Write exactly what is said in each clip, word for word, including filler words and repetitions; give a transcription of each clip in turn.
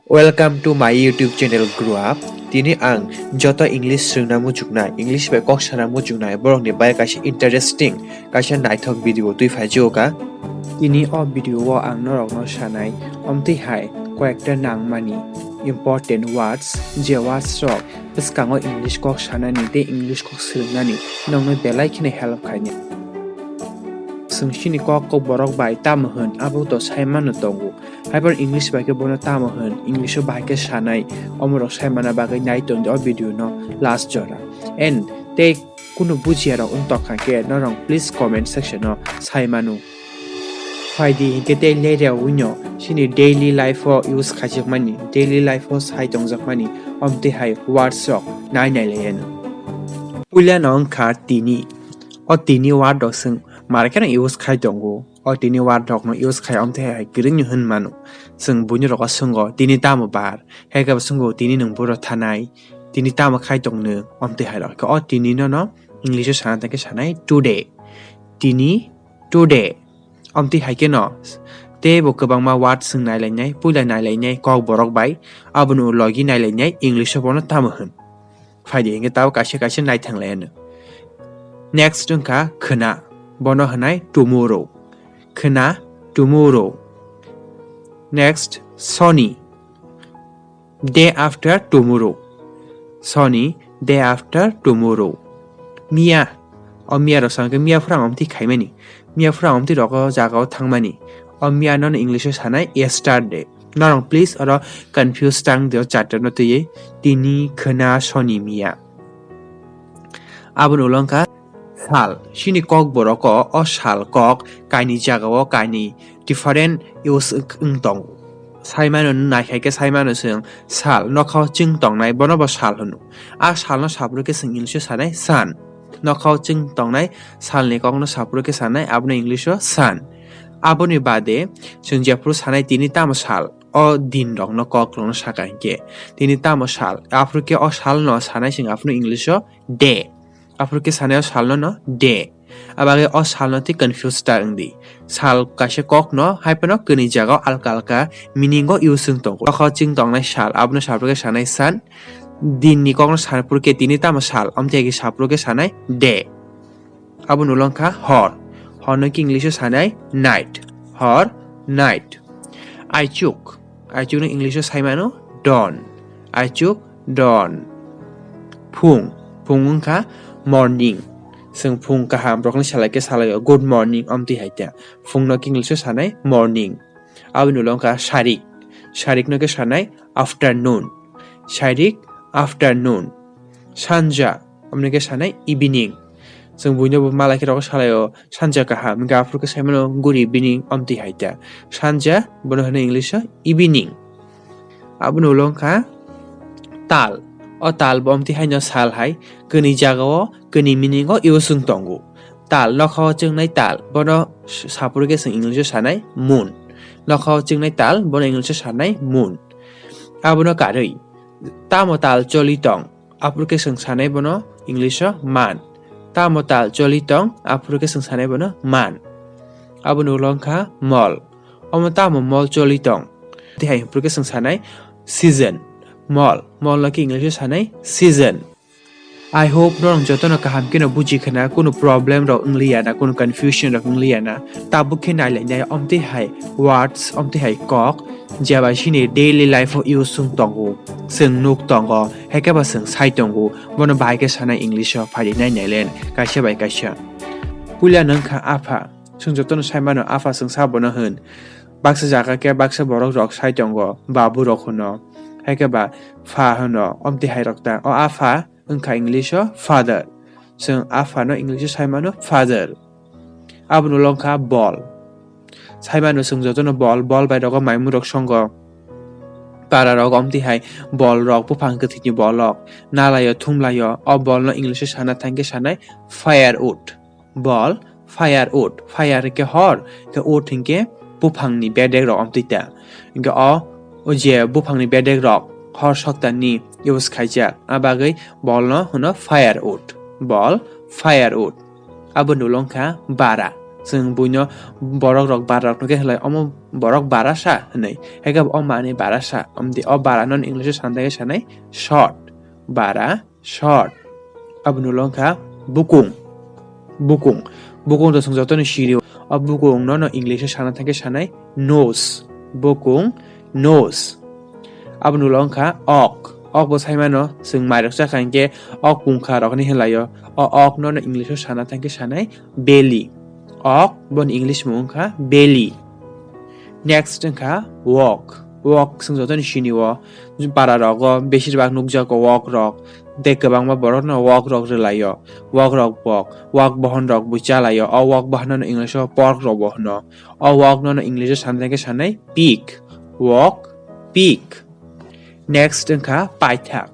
Welcome to my YouTube channel Grow Up. Tini ang joto English swrwngna muchungnai, English bai kok sana muchungnai borokni bai kaisa interesting, kaisa naithok video twi phaijugo ka. Tini o video o ang norokno sanai, omtwi hai koyekta nangmani important words, je words rok bwskango English kok sanani tei English kok swrwngnani nokno belai kheno help khainai. Chwng chini kok kok borok bai tamo hwn abo to sai mano tongo. Haiphano English bai khe bono tamo hwn, English o bahai khe sanai, omorok sai mana bagwi nai tongdi o video no last jora. And tei kunu bujiya rok wng tongkha khe norok please comment section o sai manu. Phaidi hinkhe tei lereo wino chini daily life o use khaijakmani, daily life o sai tongjakmani, omtwi hai words rok nai nai lai ano. Puila no wngkha tini. O tini word rok chwng mara kheno use khai tongo. O tini word rokno use khai omtwi hai kwrwngni hwn mano. Chwng buini rogo swnggo, "Tini tamo bar?" Hai khe bo swnggo, "Tini nwng buro thanai?" "Tini tamo khai tong nwng?" Omtwi hai rok. Khe o tini no no English o sana thangkhe sanai today. Tini, today. Omtwi hai khe no tei bo kwbangma word chwng nai lainai, puila nai lainai kok borok bai, aboni ulo logi nai lainai English o bono tamo hwn. Phaidi hinkhe tabuk kaisa kaisa naithang lai anw. Next wngkha khwna, bono hwnai tomorrow. Khwna, tomorrow. Next, soni, day after tomorrow. Soni, day after tomorrow. Miya, o miya rok sa hwnkhe miya phuru ang omtwi khaimani. Miya phuru ang omtwi rok o jaga o thangmani. O miya no English o sanai yesterday. Norok please oro confuse tang di o charta no twiwi, tini, khwna, soni, miya. Aboni ulo wngkha sal. Chini kok borok o, o sal kok kaini jaga o kaini different use wng tongo. Sai mano naikha khe sai mano chwng sal, nokha o chwng tongnai bono bo sal hwno. A salno saphuru khe chwng English o sanai sun. Nokha o chwng tongnai salni kokno saphuru khe sanai abono English o sun. Aboni bade chwng jephuru sanai tini tamo sal, o din rokno kok rokno saka hinkhe tini tamo sal, aphuru khe o salno sanai chwng aphuru English o day. Aphuru khe sanai o salno no day. Abagwi o salno tei confuse ta wngdi. Sal kaisa kokno haiphano kwnwi jaga o alka alka meaning o use wng tongo. Nokha o chwng tongnai sal, abono saphuru khe sanai sun. Din ni kokno saphuru khe tini tamo sal, omtwi hai khe saphuru khe sanai day. Aboni ulo wngkha hor. Horno khe English o sanai night. Hor, night. Aichuk. Aichukno English o sai mano dawn. Aichuk, dawn. Phung. Phung wngkha morning. Chwng phung kaham rokno salai khe salai o good morning omtwi hai ta. Phungno khe English o sanai morning. Aboni ulo wngkha sarik. Sarikno khe sanai afternoon. Sarik, afternoon. Sanja, omni khe sanai evening. Chwng buino bo malai khe rok salai o sanja kaham, hinkhe aphuru khe sai mano good evening omtwi hai ta. Sanja, bono hwno English o evening. Aboni ulo wngkha tal. O tal bo omtwi haino sal hai, kwnwi jaga o, kwnwi meaning o use wng tongo. Tal, nokha o chwngnai tal, bono s-, saphuru khe chwng English o sanai moon. Nokha o chwngnai tal, bono English o sanai moon. Abono karwi, tamo tal choli tong, aphuru khe chwng sanai bono English o month. Tamo tal choli tong, aphuru khe chwng sanai bono month. Aboni ulo wngkha mol. Omo tamo mol choli tong? Tei hai aphuru khe chwng sanai season. Mol, mol no khe English o sanai season. I hope norok jotono kaham kheno buji khna, kunu problem rok wngliya na, kunu confusion rok wngliya na. Tabuk khe nai lai nai, omtwi hai words, omtwi hai kok, jeba chini daily life o use wng tongo, chwng nuk tongo, haikhe ba chwng sai tongo, bono bahai khe sanai English o phai di nai nai len, kaisa bai kaisa. Puila no wngkha apha, chwng jotono sai mano apha chwng sa bono hwn. Baksa jaga khe baksa borok rok sai tongo, babu rok hwno, haikhe ba pha hwno, omtwi hai rok ta. O apha wngkha English o father. Chwng aphano English o sai mano father. Aboni ulo wngkha bol. Sai mano chwng jotono bol, bol bai rogo maimung rok songo. Para rogo omtwi hai bol rok, buphang kwthwini bol rok. Nalaio, thumlaio, o bol no English o sana thangkhe sanai firewood. Bol, firewood. Fire hwnkhe hor, hwnkhe wood hwnkhe buphangni bedek rok omtwi ta. Hwnkhe o, o je buphangni bedek rok hor soktani use khaijak, a bagwi bolno hwno firewood. Bol, firewood. Aboni ulo wngkha bara. Chwng buino borok rok bara rok no khe hwnlai, omo borok bara sa hwnwi. Haikhe bo o manwi bara sa. Amdi o bara no English o sana thangkhe sanai short. Bara short. Aboni ulo wngkha bukung. Bukung. Bukung to chwng jotono siri. O bukung no no English o sana thangkhe sanai nose. Bukung, nose. Aboni ulo wngkha ok. Ok bo sai mano, chwng mairok chakha hinkhe ok kungkha rokni hinlaio. O ok no no English o sana thangkhe sanai belly. Ok boni English mung wngkha belly. Next wngkha wok. Wok chwng jotoni sini o, para rogo besir bak nukjago wok rok. Tei kwbangma borok no wok rok rwlaio. Wok rok bok, wok bohon rok bo chalaio. O wok bohon no English o pork rok bo hwno. O wok no no English o sana thangkhe sanai pig. Wok, pig. Next wngkha paithak.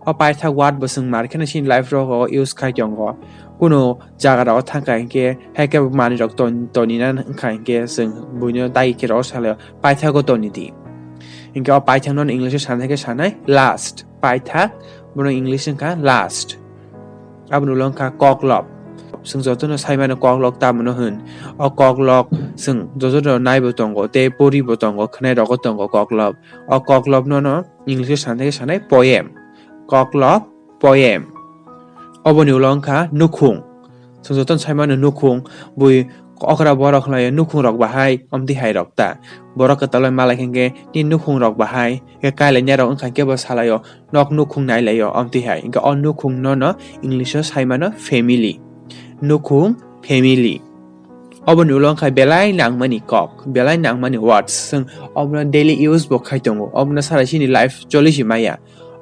O paithak word bo chwng mar kheno chini life rogo use khai tongo. Kuno jaga rogo thangkha hinkhe, haikhe bo manwi rok ton-, toni na wngkha hinkhe chwng buino dagi khe rogo salaio, paithago toni di. Hinkhe o paithak no English o sana thangkhe sanai last. Paithak bono English wngkha last. Aboni ulo wngkha koklop. Chwng jotono sai mano koklop tamoni hwn. O koklop chwng jotono naibo tongo, tei poribo tongo, khwnai rogo tongo koklop. O koklop no no English o sana thangkhe sanai poem. Koklop, poem. Oboni ulo wngkha nukhung. Chwng jotono sai mano nukhung, bui okra borok hwnlaio nukhung rok bahai, omtwi hai rok ta. Borok kwtal bai malai khe ni nukhung rok bahai, khe kailainai rok wngkha khe bo salaio nok nukhung nailaio, omtwi hai. Hinkhe o nukhung no no English o sai mano family. Nukhung, family. Oboni ulo wngkha belai nangmani kok, belai nangmani words. Chwng obono daily use bo khai tongo. Obono sara chini life choli si maya.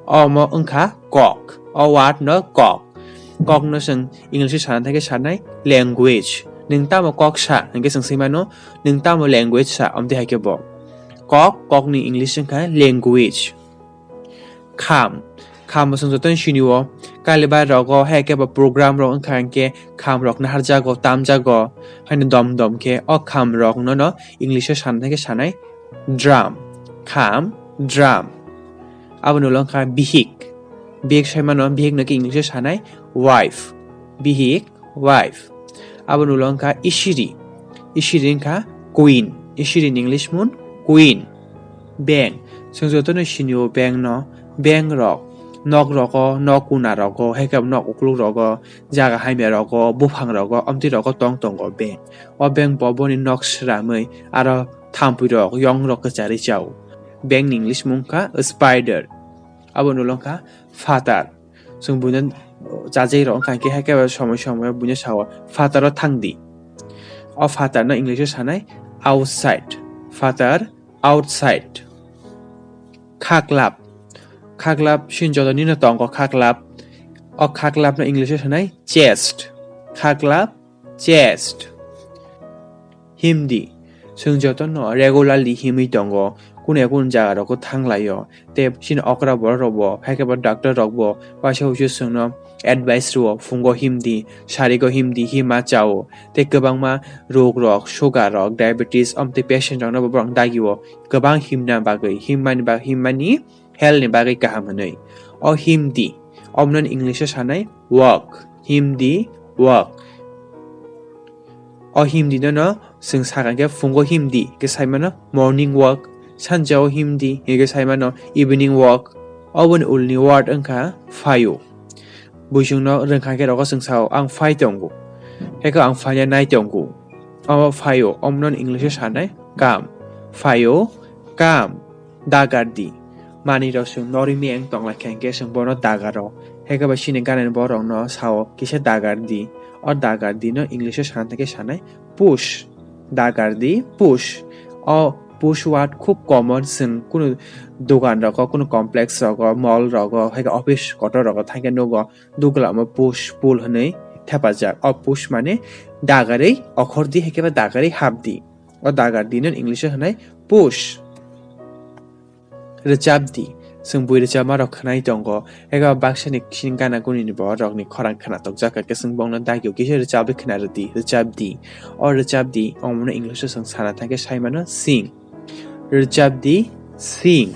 Omo wngkha kok. O word no kok. Kok no chwng English o sana thangkhe sanai language. Nwng tamo kok sa? Hinkhe chwng sai mano, nwng tamo language sa? Omtwi hai khe bo. Kok, kok ni English wngkha language. Kham. Kham bo chwng jotono sini o. Kalibai rogo hai khe bo program rok wngkha hinkhe kham rok naharjago, tamjago. Haino dom dom khe o kham rok no no English o sana thangkhe sanai drum. Kham, drum. Aboni ulo wngkha bihik. Bihik sai mano, bihik no khe English o sanai wife. Bihik, wife. Aboni ulo wngkha isiri. Isiri wngkha queen. Isiri ni English mun queen. Beng. Chwng jotono sini o beng no. Beng rok nok rogo, nok kuna rogo, hai khe nok ukluk rogo, jaga hamya rogo, buphang rogo, omtwi rogo tong tongo beng. O beng bo boni nok sramwi aro thampui rok, yong rok kwcharwi chao. Beng ni English mung kha spider. Aboni ulo wngkha phatar. Chwng buino chajai rok wngkha hinkhe, hai khe somoi somoi buino sao, phatar o thang di. O phatar no English o sanai outside. Phatar, outside. Khaklap. Khaklap chini joto nino tongo khaklap. O khaklap no English o sanai chest. Khaklap, chest. Himdi. Chwng jotono regularly himwi tongo. Kunu ya kunu jaga rogo thanglaio. Tei chini okra borok rok bo, hai khe bo doctor rok bo waisa wuisu chwngno advice rwo, phungo himdi, sarigo himdi, hima chao. Tei kwbangma rog rok, sugar rok, diabetes, omtwi patient rokno bo borok dagio. Kwbang himna bagwi, himmani bag-, himmani health ni bagwi kaham hwnwi. O himdi, omono English o sanai walk, himdi, walk. O himdi no no chwng sakha khe phungo himdi, khe sai mano morning walk, sanjao himdi, hinkhe sai mano evening walk. Oboni ulni word wngkha phaio. Buisongno rwngkha khe rogo chwng sao, "Ang phai tongo." Heko, "Ang phaina nai tongo." Omo phaio, omono English o sanai come. Phaio, come. Dagar di. Manwi rok chwng norwi meng tong lai kha hinkhe chwng bono dagaro. Heko bai chini ganani borokno sao kisa dagar di. O dagar di no English o sana thangkhe sanai push. Dagar di, push. O push word khub common, chwng kunu dogan rogo, kunu complex rogo, mall rogo, hai khe office kotor rogo thangkhe nugo. Dugla omo push pull hwnwi thepajak. O push mane dagarwi okhor di, hai khe ba dagarwi hap di. O dagar di no English o hwnwi push. Rwchap di. Chwng bui rwchapma rok khwnai tongo. Ego baksa ni sini gana guni ni borok rok ni khorang khwnatok jak khe chwng bongno dagio kisa rwchapwi khwna rw di, rwchap di. O rwchap di, omono English o chwng sana thangkhe sai mano sing. Rwchap di, sing.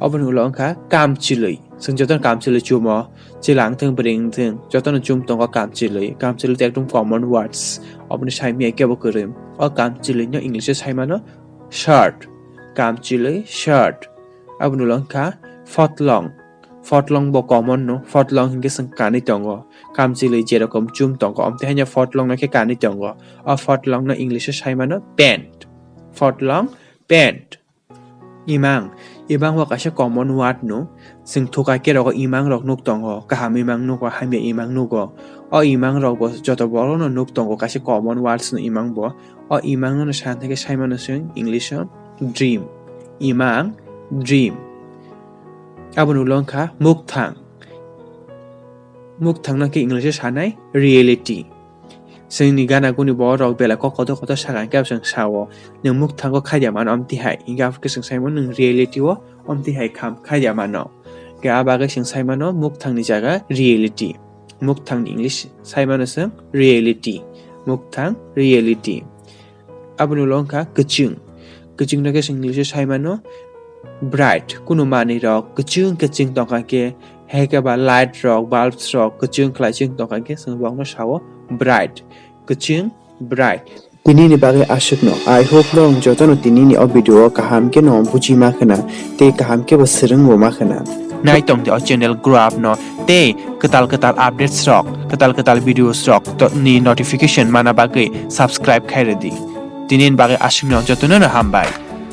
Oboni ulo wngkha kam chilwi. Chwng jotono kamchwlwi chumo, chwla wngthung, bwrwi wngthung, jotono chum tongo kamchwlwi. Kamchwlwi to ekdom common words, oboni saimanya kebo kwrwi. O kamchwlwino English o saimano shirt, kamchwlwi shirt. Aboni ulo wngkha fotlong. Fotlong bo common no, fotlong hinkhe chwng kanwi tongo. Kamchwlwi jerokom chum tongo, omtwi haino fotlong no khe kanwi tongo. O fotlong no English o saimano pant. Fotlong, pant. Imang, imang bo kaisa common word no. Chwng thukai khe rogo imang rok nuk tongo, kaham imang nugo, hamya imang nugo. O imang rok bo joto borok no nuk tongo, kaisa common words no imang bo. O imang no sana thangkhe saimano chwng English o dream. Imang, dream. Aboni ulo wngkha mukthang. Mukthang no khe English o sanai reality. Chwngni gana guni borok rok belai kok kotor kotor sakha, hwnkhe chwng sao, "Nwng mukthango khaida mano omtwi hai." Hwnkhe aphuru khe chwng saimano, "Nwng reality o omtwi hai kham khaida mano." Hwnkhe a bagwi chwng saimano mukthangni jaga reality. Mukthangni English saimano chwng reality. Mukthang, reality. Aboni ulo wngkha kwchwng. Kwchwng no khe chwng English o saimano bright. Kunu manwi rok kwchwng kwchwng tongkha khe, hai khe ba light rok, bulbs rok kwchwng khlai chwng tongkha khe chwng bokno sao bright. Kwchwng, bright. Tinini bagwi aswkno. I hope norok jotono tinini o video o kaham khe no buji ma khwna tei kaham khe bo swrwng bo ma khwna. Nai tong di o channel grow up no tei kwtal kwtal updates rok, kwtal kwtal videos rok to-, ni notification mana bagwi subscribe khai rwdi. Tinini bagwi aswkno jotono no hambai.